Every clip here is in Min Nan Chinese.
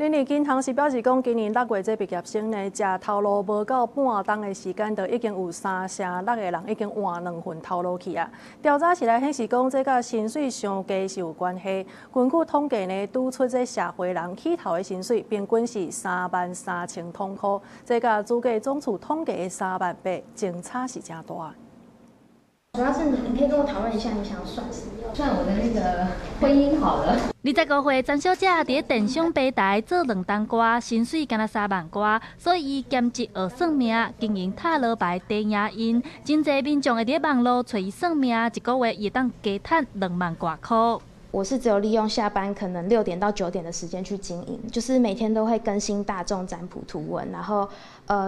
人力銀行是表示講，今年六月這畢業生呢，食頭路無夠半冬的時間，就已經有三成六的人已經換兩份頭路去啊。調查是來顯示講，這佮薪水傷低是有關係。根據統計呢，拄出這社會人起頭的薪水平均是33,000統箍，這佮主計總處統計的3萬8，相差是誠大。主要是你，你可以跟我討論一下，你想要算什麼？算我的那個婚姻好了。25歲曾小姐佇咧電商平台做兩冬外，薪水干焦3萬外，所以伊兼職學算命，經營塔羅牌地影音。真濟民眾會佇咧網路揣伊算命，一個月會當加趁2萬外箍。我是只有利用下班可能6點到9點的時間去經營，就是每天都會更新大眾占卜圖文，然後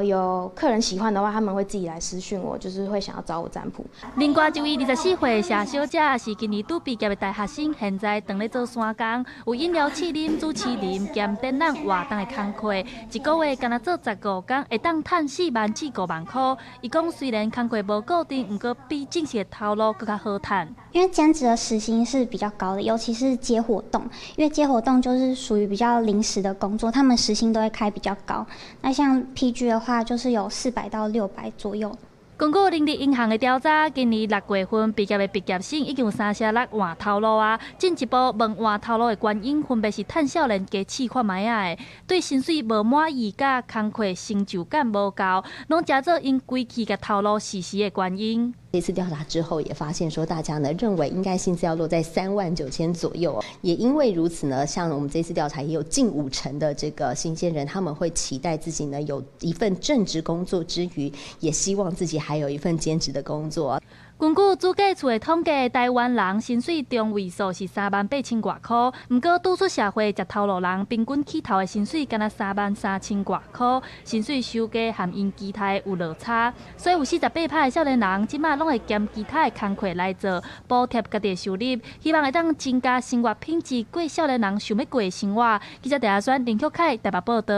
有客人喜歡的話，他們會自己來私訊我，就是會想要找我占卜。另外一位24歲謝小姐是今年拄畢業的大學生，現在當咧做山工，有飲料試啉、主持人兼展覽活動的工課，一個月干焦做15工，會當趁4萬至5萬箍。伊講雖然工課無固定，毋過比正式的頭路閣較好趁。因為兼職的時薪是比較高的，尤其是接活動，因為接活動就是屬於比較臨時的工作，他們時薪都會開比較高。那像 PG 的話，就是有400到600左右。根據人力銀行的調查，今年六月份畢業的畢業生已經有三成六換頭路啊。進一步問換頭路的原因，分別是趁少年加試看覓仔的，對薪水無滿意，佮工課成就感無夠，攏成做𪜶歸去共頭路事實的原因。這次調查之後，也發現說，大家呢認為應該薪資要落在39,000左右。也因為如此呢，像我們這次調查也有近五成的這個新鮮人，他們會期待自己呢有一份正職工作之餘，也希望自己還有一份兼職的工作。根據主計處的統計，台灣人薪水中位數是3萬8千外箍，毋過拄出社會食頭路人平均起頭的薪水干焦3萬3千外箍，薪水收低和𪜶期待有落差，所以有48%的少年人這馬攏會兼其他的工課來做補貼家己的收入，希望會當增加生活品質，過少年人想欲過的生活。記者鄭阿選、林旭凱台北報導。